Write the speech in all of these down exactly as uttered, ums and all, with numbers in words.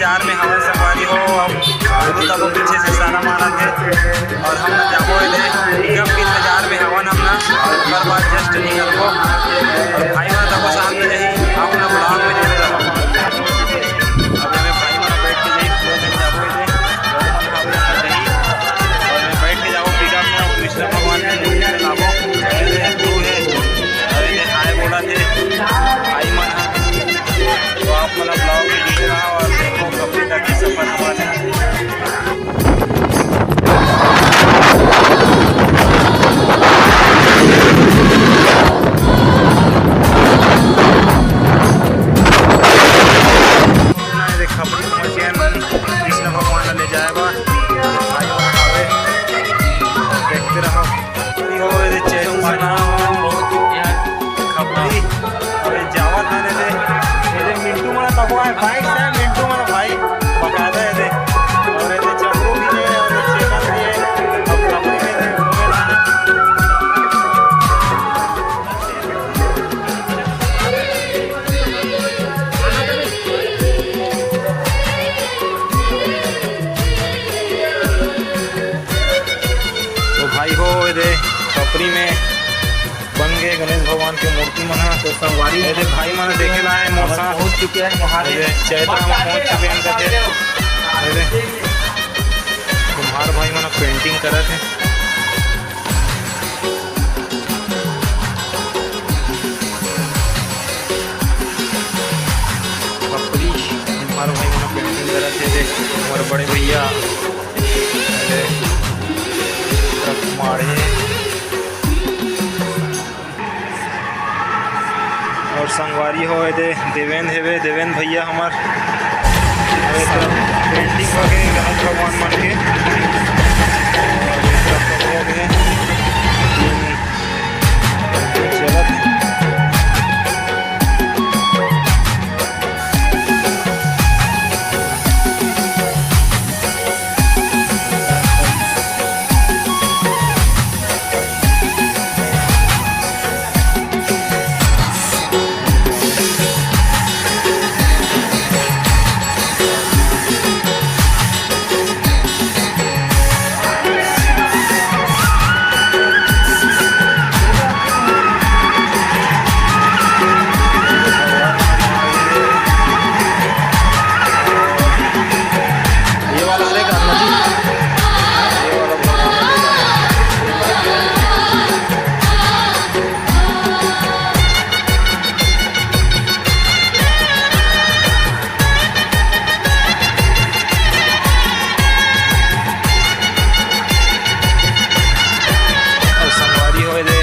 इंतजार में हवन संगवारी हो। अब गुरु तको पीछे से इशारा मारत हे और हम जाबो एदे पिकअप के इंतजार में हवन हम ना। ओकर बाद जस्ट निकलबो। और भाई मन तको साथ में रही, आप मन vlog में जुड़े रहो। अब एमे भाई मन बैठ के जाई, पूरा झन जाबो एदे। और मैं बैठ के जाबो पिकअप में, और कृष्ण भगवान के मूर्ति में लाबो। अरे दे, तू है, अरे दे, हाय बोला थे भाई मन। तो आप मन vlog में जुड़े रहा और देखो कब तक ये सफर हमारा। कृष्ण भगवान ले जाए बा। भाई मन हावे। देखते रहो। ये हो, ये चेतन से ना हो। खपरी। अबे जावत आने दे। ये मिंटू मन तको है, भाई साहब, मिंटू मन भाई। बकायदा है दे। और ये चंद्रू भी है, और ये चेतन भी है। अब खपरी में दे, घूमे ला। तो भाई हो, ये दे खपरी में बन गए गणेश भगवान के मूर्ति मन ह। तो संगवारी ये दे भाई मन देखे ला है मोर साथ। पहुंच चुके हैं वहाँ पे। ये चैता में पहुंच चुके हैं इनका थे। ये दे कुम्हार भाई मन पेंटिंग करत है। खपरी कुम्हार भाई मन पेंटिंग करत है। देख, हमारे बड़े भैया, अरे, माढ़े। और संगवारी हो, एदे देवेंद्र हेवे, देवेंद्र भैया हमार। अरे, तो पेंटिंग हो गए गणेश भगवान मन के। और ये सब हो गए। चलत हे। ये वाला हरे का नदी। ये वाला और संगवारी होए दे,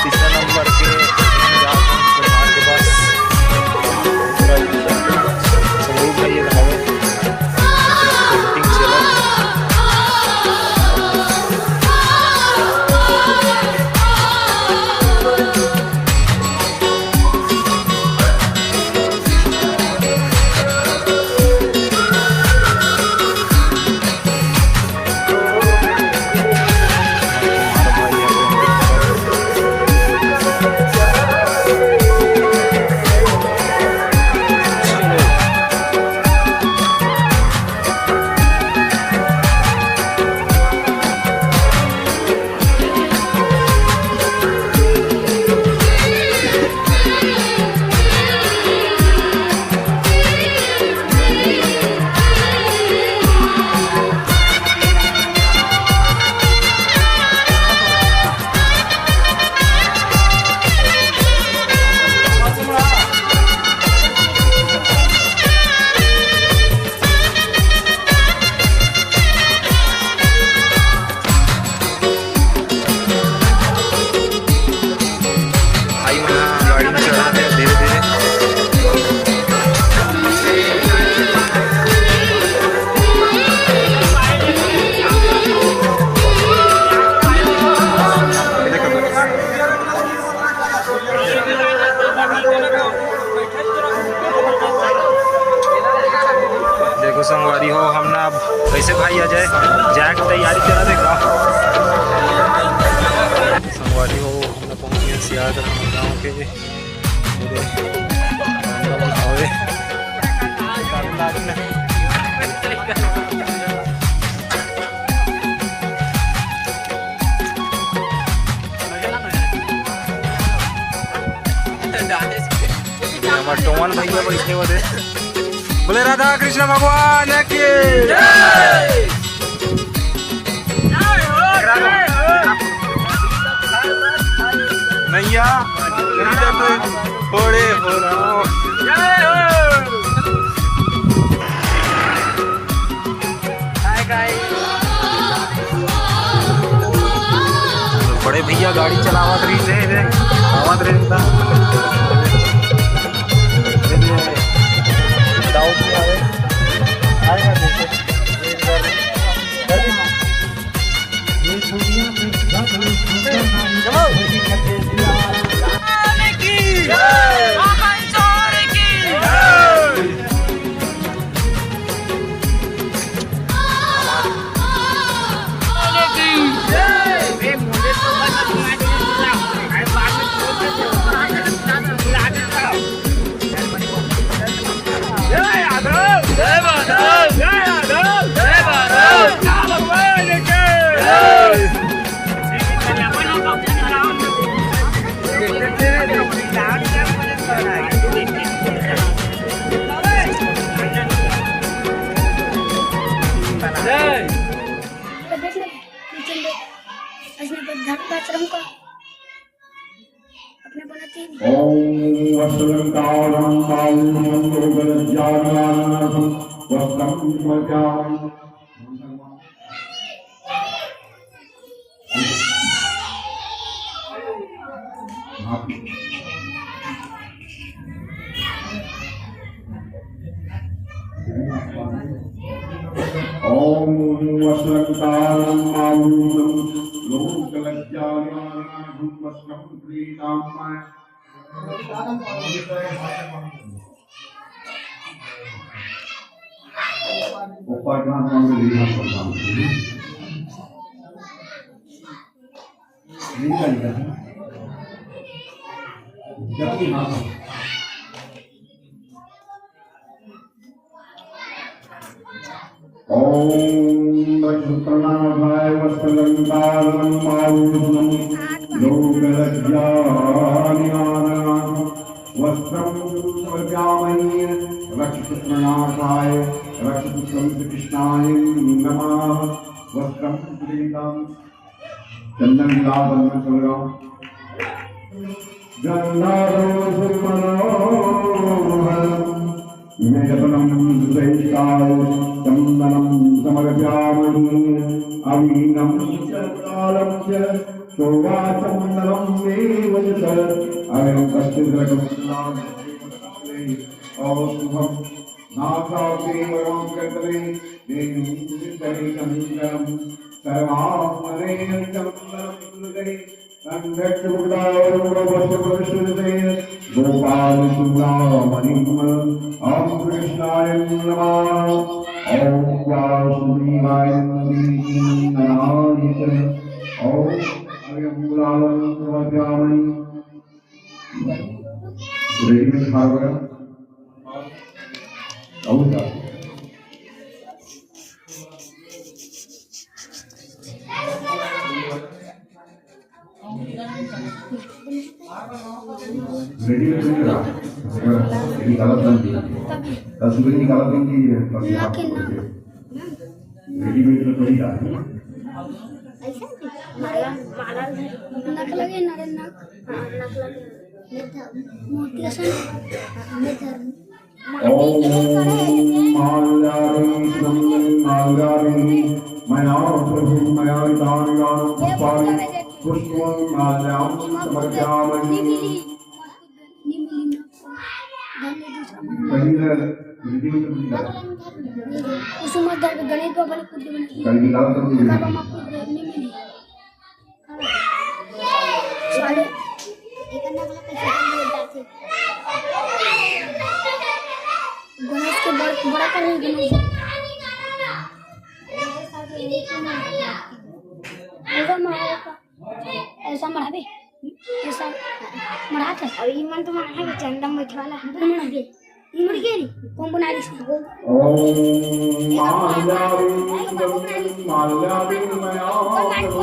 तीसरा नंबर के हम जात हन कुमार के पास। संदीप भाई ये हवे। पेंटिंग चलत हे। भाई मन ह गाड़ी में चढ़ात हे धीरे धीरे। देखो संगवारी हो, हमन अब कैसे भाई आ जाए, जाए के तैयारी करा देखा। संगवारी हो, हमन पहुंच गए सियालदह गांव के। ये दे, हमन हवे। दारू लागी ना। चौहान भैया बैठे हुए थे। बोले राधा कृष्ण भगवान की। नैया, नैया तो बड़े हो रहा। बड़े भैया गाड़ी चलावत रहिस हे, आवत रहिस हे। ये दाऊ भी आवे। आएगा जैसे। तो देख ले, नीचे में ऐसने पर धरता रहूंगा। अपने बनाते हैं। ॐ वस्त्रलङ्कारं बाहुं लोकलज्जानिवारणार्थं वस्त्रं समर्पयामि। ॐ वस्त्रलङ्कारं बाहुं लोकलज्जानिवारणार्थं वस्त्रं प्रीताम्बरम्। ऊपर का नाम लीला प्रधान। लीला, लीला। जबकि नाम है। ॐ रक्षत्रणाथाय वस्त्रलङ्कारं बाहुं लोकलज्जानिवारणार्थं वस्त्रं समर्पयामि। रक्षत्रणाथाय रक्षत्रसंकृष्णाय नमः। वस्त्रं प्रीतं चंदन गुलाब अंदर चल रहा हूँ। गंधाधर सुमनोहर विजयपनम सुश्रेष्ठाय चंदनम समर्पयामि। अवीनम च कालम च शोभा चंदनम एव च। अयम कश्चित रकम और शुभम नाथाग्रे परमां कर्तने देवं विद्महे शंकरं सर्वात्मने चंदनं हृदये संरक्ष बुद्धावरुणोपस्थ प्रविष्टते गोपाल चूड़ामणिं। ओम कृष्णाय नमः। ओम वासुदेवाय नमः। ओम अभयं गुलालं समर्पयामि। रेडीमेड हार वगैरह और क्या? रेडीमेड नहीं रहा। अगर निकालत नहीं, कल सुबह निकालत नहीं की है, बस यहाँ पे। रेडीमेड में थोड़ी रहा है। ऐसा नहीं। माला, माला नक लगे, नरे नक। हाँ, नक लगे। मोती असन। हाँ, ओम माल्यार्पणं माल्यार्पणं मया प्रभु मया वितानि यानि पुष्पाणि पुष्पं माल्यां समर्पयामि। पहले रिद्धि मंत्र पूजा। उसमें गणेश बाबा ने खुद बना। कल की दावत तो पूजा। बाबा माफ कर दे, नहीं मिली। साले। गणेश के बड़-, बड़ा कर रहे हैं गणेश। ऐसा मारा था। ऐसा मराबे। ऐसा मरात है। अउ इमन तो मरा है, चंदम बैठे वाला। हम तो मरा गए। मर गए रे। कौन बना रही इसको? ओम माल्यार्पणं माल्यार्पणं मया प्रभु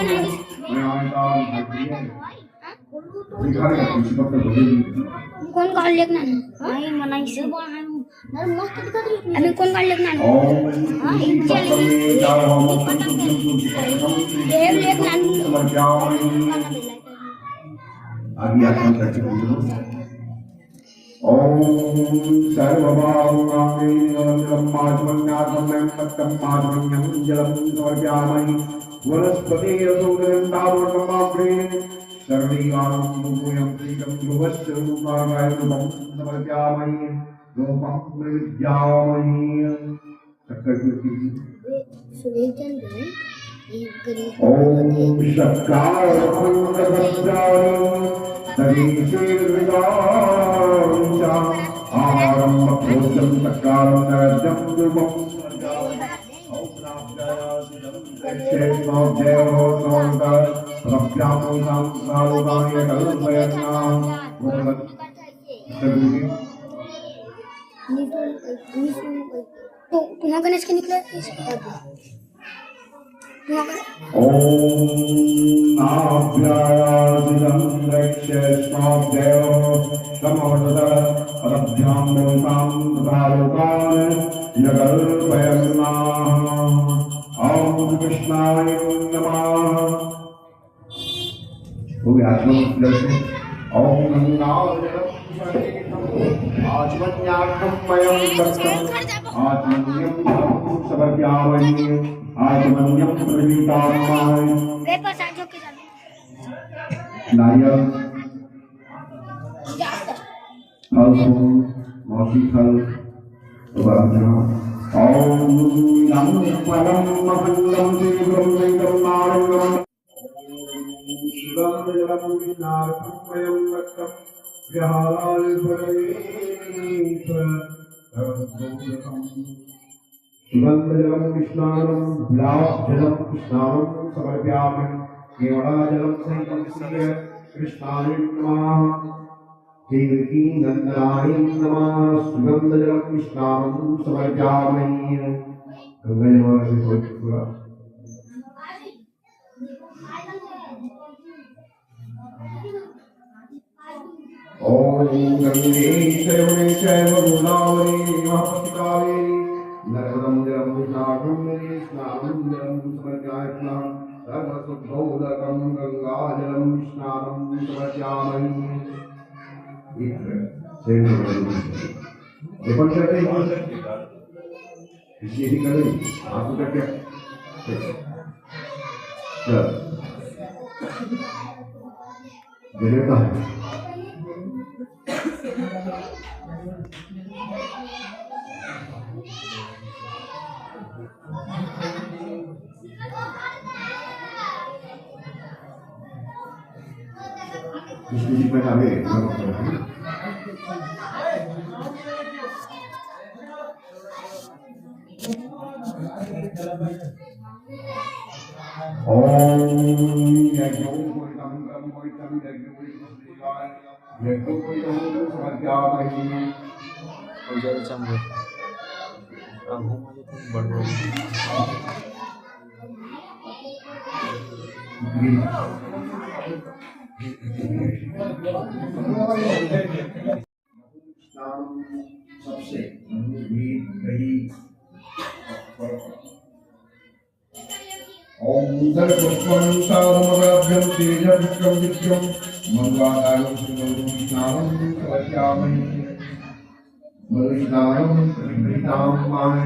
मया वितानि यानि पुष्पाणि। कौन card लेके ना? नहीं, मनाई से। अभी कौन card लेके ना? ओम हाँ, एक चल। ये लेके ना। समर्पयामि। आगे आप हम करके बोलो। ओम सर्वभावनामेन जलमाचमन्यात्मन्यं तत्तमाचमन्यं जलं समर्पयामि। वनस्पतिरसोदनन्तादोषमाग्रे सर्वेकालं भूयं प्रीतं ध्रुवस्य रूपाय रूपं समर्पयामि। रूपं प्रविद्यामि। शक्कर की ओम शक्कार भंग भंडारी तरीसे विदारिचा आहारं भोजनं शक्कारं नैवेद्यं धूपं तो तुम गणेश के निकले। ओम नाभ्यायासितं दक्षिणाभ्यः समवर्तत पदभ्यां मूलतां तथा लोकान् यकल्पयन्नाः। ओम कृष्णाय नमः। हो गया आचमन दर्शन। ओम गंगा आचमन्यार्थं वयं दत्तम्। आचमन्यं समर्पयामि। आचमन्यं प्रवीतात्माय। वे पर साथ होके जाना। नारियल। फल फूल, मौसी फल, तो बात जहाँ। ओम इदं फलं महन्तं तीव्रं नैतं नारंगं सुगंधजलं कृष्णार्थं वयं दत्तं विहाराय परेत। सुगंधजलं कृष्णानं गुलाबजलं कृष्णानं समर्पयामि। केवड़ाजलं सहितं श्रियः कृष्णाय नमः। देवकी नंदनाय नमः। सुगंधजलं कृष्णानं समर्पयामि। गंगा जल से पवित्र हुआ। ओम गंगे च यमुने चैव गोदावरी नमोऽस्तु कावेरी नर्मदे जलं कृष्णाय स्नानं जलं समर्पयामि। सर्वशुद्धोदकं गंगाजलं स्नानं समर्पयामि। इत्र सेन ये कौन कर रहे हैं? इसलिए ही कर रहे हैं। आपको क्या, क्या? चल। जगह का है। इसमें जितना का है, इतना का है। ओम यज्ञोपवीतं ब्रह्मोपवीतं यज्ञोपवीतं यज्ञोपवीतं समर्पयामि। और जल चंद्र। अब हम आ जाते हैं बड़ बड़। स्नान सबसे घी, दही। ओम सर्वपुष्पं सारमग्राभ्यं तेजपुष्पं विद्युं मंगलादायं सुगंधं स्नानं समर्पयामि। मनुस्नानं प्रवितां मां